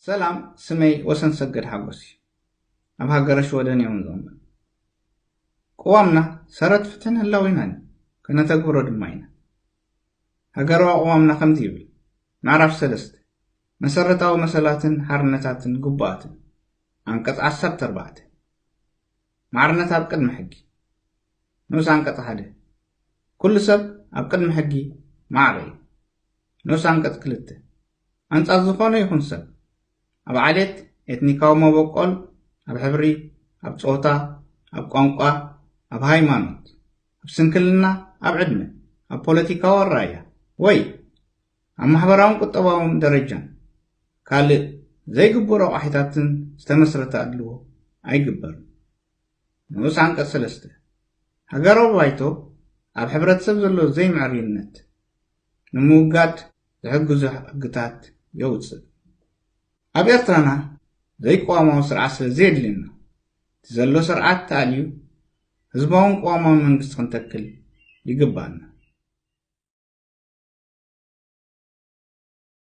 ሰላም፣ ስመይ ወሰን ሰገድ ሓጎስ እዩ። ኣብ ሃገረ ሽወደን እዮም ዝቕመጥ። ቅዋምና ሰረት ፍትሕን ህላዊናን እዩ። ከነተግብሮ ድማ ኢና። ሃገራዊ ቅዋምና ከምዚ ይብል። ምዕራፍ ሰለስተ፣ መሰረታዊ መሰላትን ሓርነታትን ግቡኣትን። ኣንቀጽ ዓሰርተ ኣርባዕተ፣ ማዕርነት ኣብ ቅድሚ ሕጊ። ንኡስ ኣንቀጽ ሓደ፣ ኩሉ ሰብ ኣብ ቅድሚ ሕጊ ማዕረ እዩ። ንኡስ ኣንቀጽ ክልተ፣ ኣንጻር ዝኾነ ይኹን ሰብ፣ ኣብ ዓሌት፣ ኤትኒካዊ መበቆል፣ ኣብ ሕብሪ፣ ኣብ ጾታ፣ ኣብ ቋንቋ፣ ኣብ ሃይማኖት፣ ኣብ ስንክልና፣ ኣብ ዕድመ፣ ኣብ ፖለቲካዊ ኣራያ ወይ ኣብ ማሕበራውን ቁጠባውን ደረጃን ካልእ ዘይግቡእ ረቋሒታትን ዝተመስረተ ኣድልዎ ኣይግበርን። ንኡስ ኣንቀጽ ሰለስተ፣ ሃገራዊ ባይቶ ኣብ ሕብረተሰብ ዘሎ ዘይምዕርይነት ንምውጋድ ዝሕግዙ ሕግታት የውጽእ። ኣብ ኤርትራና ዘይቅዋማዊ ስርዓት ስለ ዘየድልየና፣ እቲ ዘሎ ስርዓት ተኣልዩ ህዝባውን ቅዋማውን መንግስቲ ክንተክል ይግባኣና።